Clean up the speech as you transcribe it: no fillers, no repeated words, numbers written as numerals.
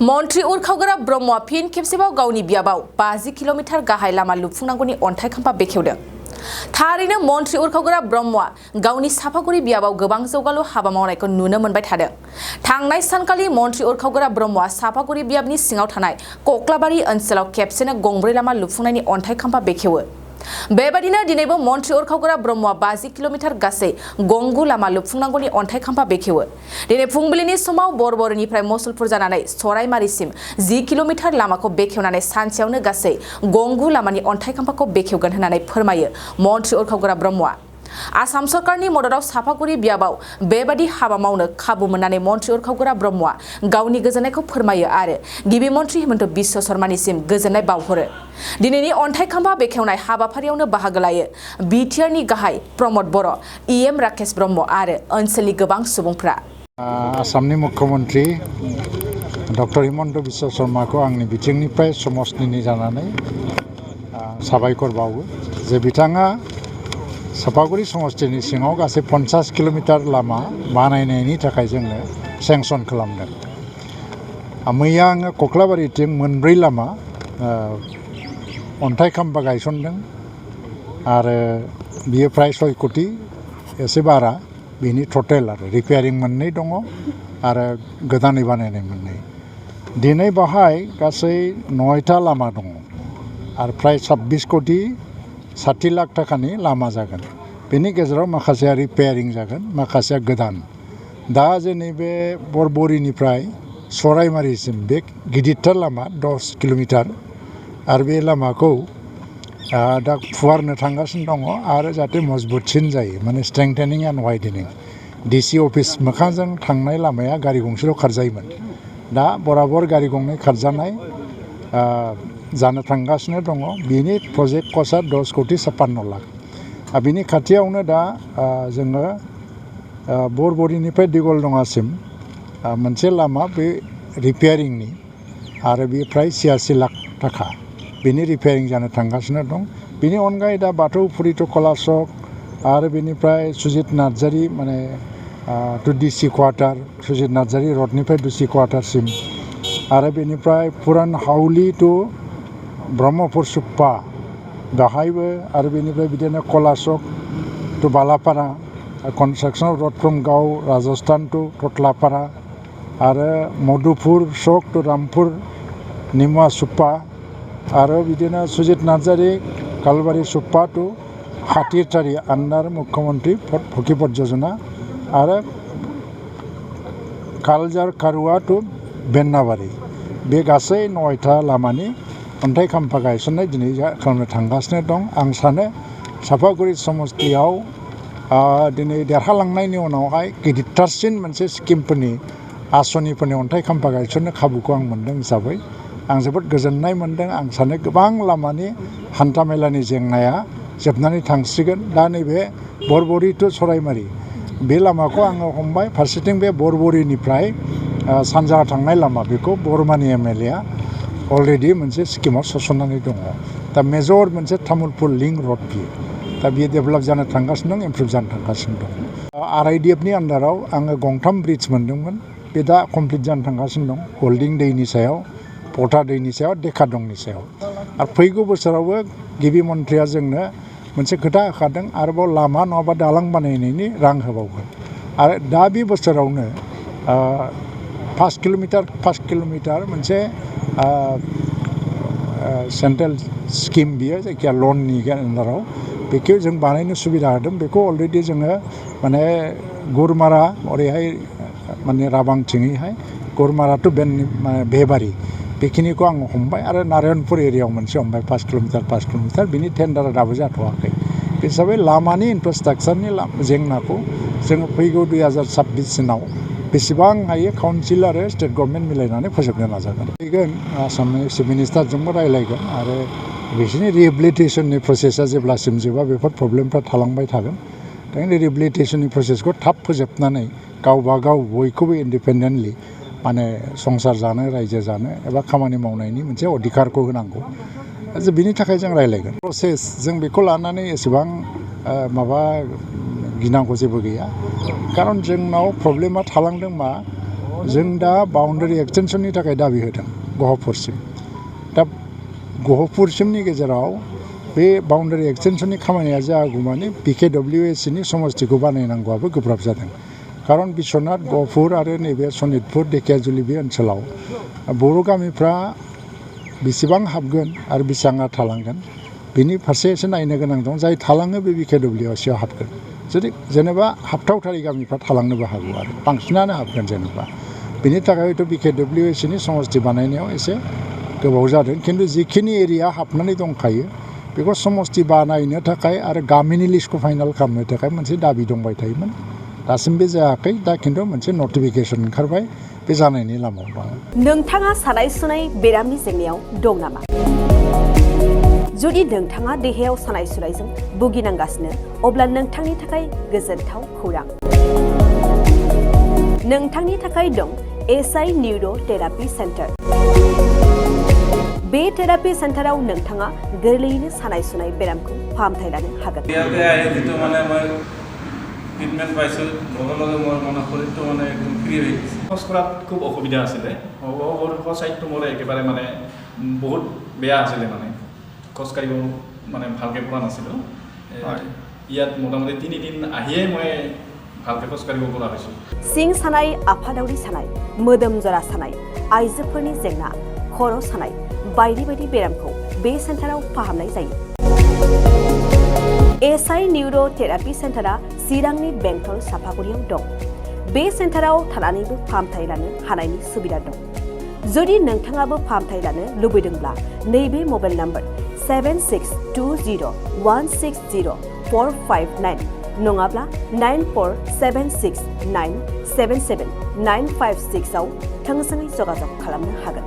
मन्त्री उरखावग्रा ब्रह्मआ फिन खेबसेबाव गावनि बियाबाव 50 किल'मिटार गाहाय लामा लुफुंनांगौनि अन्थाइ खाम्फा बेखेवदों। थारैनो मन्त्री उरखावग्रा ब्रह्मआ गावनि साफागुरि बियाबाव गोबां जौगालु हाबा मावनायखौ नुनो मोनबाय थादों। थांनाय सानखालि मन्त्री उरखावग्रा ब्रह्मआ साफागुरि बियाबनि सिङाव थानाय कक्लाबारि ओनसोलाव खेबसेनो गंब्रै लामा लुफुंनायनि अन्थाइ खाम्फा बेखेवो। बेबादिनो दिनैबो मन्त्री उरखावग्रा ब्रह्मआ 50 किल'मिटार गासै गंगु लामा लुफुंनांगौनि अन्थाइ खाम्फा बेखेवो। दिनै फुंबिलिनि समाव बरबरिनिफ्राय मसलपुर जानानै सराइमारिसिम 10 किल'मिटार लामाखौ बेखेवनानै सानसेयावनो गासै गंगु लामानि अन्थाइ खाम्फाखौ बेखेवगोन होननानै फोरमायो मन्त्री उरखावग्रा ब्रह्मआ। आसाम सरकारनि मददाव साफागुरि बियाबाव बेबादि हाबा मावनो खाबु मोननानै मन्त्री उरखावग्रा ब्रह्मआ गावनि गोजोननायखौ फोरमायो आरो गिबि मन्त्री हिमन्त बिश्व शर्मानिसिम गोजोननाय बावहरो। दिनैनि अन्थाइ खाम्फा बेखेवनाय हाबाफारियावनो बाहागो लायो बिटिआरनि गाहाय प्रमद बर', इएम राकेश ब्रह्म आरो ओनसोलनि गोबां सुबुंफ्रा। आसामनि मुख्यमन्त्री डक्टर हिमन्त बिश्व शर्माखौ आंनि बिथिंनिफ्राय समस्थिनि जानानै साबायखर बावो जे बिथाङा साफागुरि समस्थिनि सिङाव गासै 50 किल'मिटार लामा बानायनायनि थाखाय जोंनो सेंसन खालामदों। मैया आङो कक्लाबारिथिं मोनब्रै लामा अन्थाइ खाम्फा गायसनदों आरो बियो फ्राय 6 कोटि एसे बारा बिनि टटेल आरो रिपेयारिं मोननै दङ आरो गोदानै बानायनाय मोननै। दिनै बाहाय गासै 9टा लामा दङ आरो फ्राय 26 कोटि 60 लाख थाखानि लामा जागोन। बेनि गेजेराव माखासेया रिपेयारिं जागोन, माखासेया गोदान। दा जोंनि बे बरबरिनिफ्राय सराइमारिसिम बे गिदिरथार लामा 10 किल'मिटार आरो बे लामाखौ दा फुवारनो थांगासिनो दङ आरो जाहाथे मजबुतसिन जायो, माने स्ट्रेंथेनिं एन्ड वाइडेनिं। डिसि अफिस मोखांजों थांनाय लामाया गारि गंसेल' खारजायोमोन, दा बराबर गारि गंनै खारजानाय जानो थांगासिनो दङ। बिनि प्रजेक्ट कस्टआ 10 कोटि 56 लाख। बिनि खाथियावनो दा जोङो बरबरिनिफ्राय दिगलदङासिम मोनसे लामा बे रिपेयारिंनि आरो बे फ्राय 86 लाख थाखा बेनि रिपेयारिं जानो थांगासिनो दं। बेनि अनगायै दा बाथौफुरि टु कलाचक आरो बेनिफ्राय सुजित नार्जारि माने to DC quarter, Sujit Narzary रडनिफ्राय डिसि क्वार्टारसिम आरो बेनिफ्राय पुरान हाउलि टु ब्रह्मपुर सुप्पा गाहायबो आरो बेनिफ्राय बिदिनो Kalachak to Balapara, construction road from गाव राजस्थान टु टटलापारा आरो मधुपुर चक टु रामपुर निमुवा सुप्पा आरो बिदिनो सुजित नार्जारि कालबारि सुप्पा टु हातिरटारि आन्डार मुख्यमन्त्री फकिपत योजना आरो कालजार कारुवा टु बेन्नाबारि। बे गासै 9टा लामानि अन्थाइ खाम्फा गायसननाय दिनै खालामनो थांगासिनो दं। आं सानो साफागुरि समस्थियाव दिनै देरहालांनायनि उनावहाय गिदिरथारसिन मोनसे स्किमफोरनि आसनिफोरनि अन्थाइ खाम्फा गायसननो खाबुखौ आं मोनदों हिसाबै आं जोबोद गोजोननाय मोनदों। आं सानो गोबां लामानि हान्था मेलानि जेंनाया जोबनानै थांसिगोन। दा नैबे बरबरि टु सराइमारि बे लामाखौ आङो हमबाय। फारसेथिं बे बरबरिनिफ्राय सानजाहा थांनाय लामा बेखौ बरमानि एमएलएआ अलरेडि मोनसे स्किमाव सोसननानै दङ। दा मेजर मोनसे तामुलपुर लिंक रड बियो, दा बियो डेभेलप जानो थांगासिनो दं, इमप्रुभ जानो थांगासिनो दं। आरआइडिएफनि आन्डाराव आङो गंथाम ब्रिज मोनदोंमोन, बे दा कमप्लिट जानो थांगासिनो दं। हल्डिं दैनि सायाव, पथा दैनि सायाव, डेकादंनि सायाव। आरो फैगौ बोसोरावबो गिबि मन्थ्रिया जोंनो मोनसे खोथा होखादों, आरोबाव लामा नङाबा दालां बानायनायनि रां होबावगोन। आरो दा बे बोसोरावनो 5 किल'मिटार मोनसे सेन्ट्रेल स्किम बियो, जायखिया लननि आन्डाराव बेखौ जों बानायनो सुबिदा होदों। बेखौ अलरेडि जोङो माने गुरमारा ओरैहाय माने राबांथिङैहाय गुरमारा टु बेबारि बेखिनिखौ आङो हमबाय आरो नारायणपुर एरियायाव मोनसे हमबाय 5 किल'मिटार बिनि टेन्डारा दाबो जाथ'वाखै। बे हिसाबै लामानि इनफ्रास्ट्राक्चारनि जेंनाखौ जोङो फैगौ 2026 बेसेबां हायो काउन्सिल आरो स्टेट गभर्नमेन्ट मिलायनानै फोजोबनो नाजागोन। फैगोन आसामनि चिफ मिनिस्टारजोंबो रायज्लायगोन आरो बिसोरनि रिहेबिलिटेसननि प्रसेसा जेब्लासिम जोबा बेफोर प्रब्लेमफ्रा थालांबाय थागोन। ओंखायनो रिहेबिलिटेसननि प्रसेसखौ थाब फोजोबनानै गावबागाव बयखौबो इन्डिपेन्डेन्टलि माने संसार जानो, रायजो जानो एबा खामानि मावनायनि मोनसे अधिकारखौ होनांगौ। बिनि थाखाय जों रायज्लायगोन। प्रसेस जों बेखौ लानानै एसेबां गिनांगौ जेबो गैया। खारन जोंनाव प्रब्लेमा थालांदों मा जों दा बाउन्डारि एक्सटेनसननि थाखाय दाबि होदों गहपुरसिम दा गहपुरसिमनि गेजेराव बे बाउन्डारि एक्सटेनसननि खामानिया जागौमानि BKWSनि समस्थिखौ बानायनांगौआबो गोब्राब जादों खारन बिश्वनाथ गहपुर आरो नैबे सनितपुर धेकियाजुलि बे ओनसोलाव बर' गामिफ्रा बेसेबां हाबगोन आरो बेसेबां थालांगोन बिनि फारसे एसे नायनो गोनां दं जाय थालाङो बे BKWSआव हाबगोन जुदि जेनेबा हाबथावथारि गामिफ्रा थालांनोबो हागौ आरो बांसिनानो हाबगोन जेनेबा बिनि थाखाय हयथ' BKWSनि समस्ति बानायनायाव एसे गोबाव जादों खिन्थु जिखिनि एरिया हाबनानै दंखायो बेखौ समस्ति बानायनो थाखाय आरो गामिनि लिस्टखौ फाइनाल खालामनो थाखाय मोनसे दाबि दंबाय थायोमोन दासिमबो जायाखै दा खिन्थु मोनसे नटिफिकेसन ओंखारबाय बे जानायनि लामायाव दं नोंथाङा सानाय सुनाय बेरामनि जेंनायाव दं नामा जुदि नोंथाङा देहायाव सानाय सुनायजों भुगिनांगासिनो अब्ला नोंथांनि थाखाय गोजोनथाव खौरां नोंथांनि थाखाय दं SI निउर' थेरापि सेन्टार बे थेरापि सेन्टाराव नोंथाङा गोरलैयैनो सानाय सुनाय बेरामखौ फाहामथाय लानो हागोन ট্ৰিটমেণ্ট পাইছোঁ লগে লগে মোৰ মনৰ শৰীৰটো মানে একদম ফ্ৰী হৈ গৈছে খোজ কঢ়াত খুব অসুবিধা আছিলে ছাইডটো মোৰ একেবাৰে মানে বহুত বেয়া আছিলে মানে খোজকাঢ়িব মানে ভালকৈ পৰা নাছিলোঁ ইয়াত মোটামুটি 3 দিন আহিয়ে মই ভালকৈ খোজকাঢ়িব পৰা হৈছোঁ सिं सानाय आफादावरि सानाय मोदोम जरा सानाय आइजोफोरनि जेंना खर' सानाय बायदि बायदि बेरामखौ बे सेन्टाराव फाहामनाय जायो SI निउर' थेरापि सेन्टारा चिरांनि बेंटल सापागुरियाव दं बे सेन्टाराव थानानैबो फाहामथाय लानो हानायनि सुबिदा दं जुदि नोंथाङाबो फाहामथाय लानो लुबैदोंब्ला नैबे मबाइल नाम्बार 7620160459 नङाब्ला 9476977956 आव थोंजोङै जगाजग खालामनो हागोन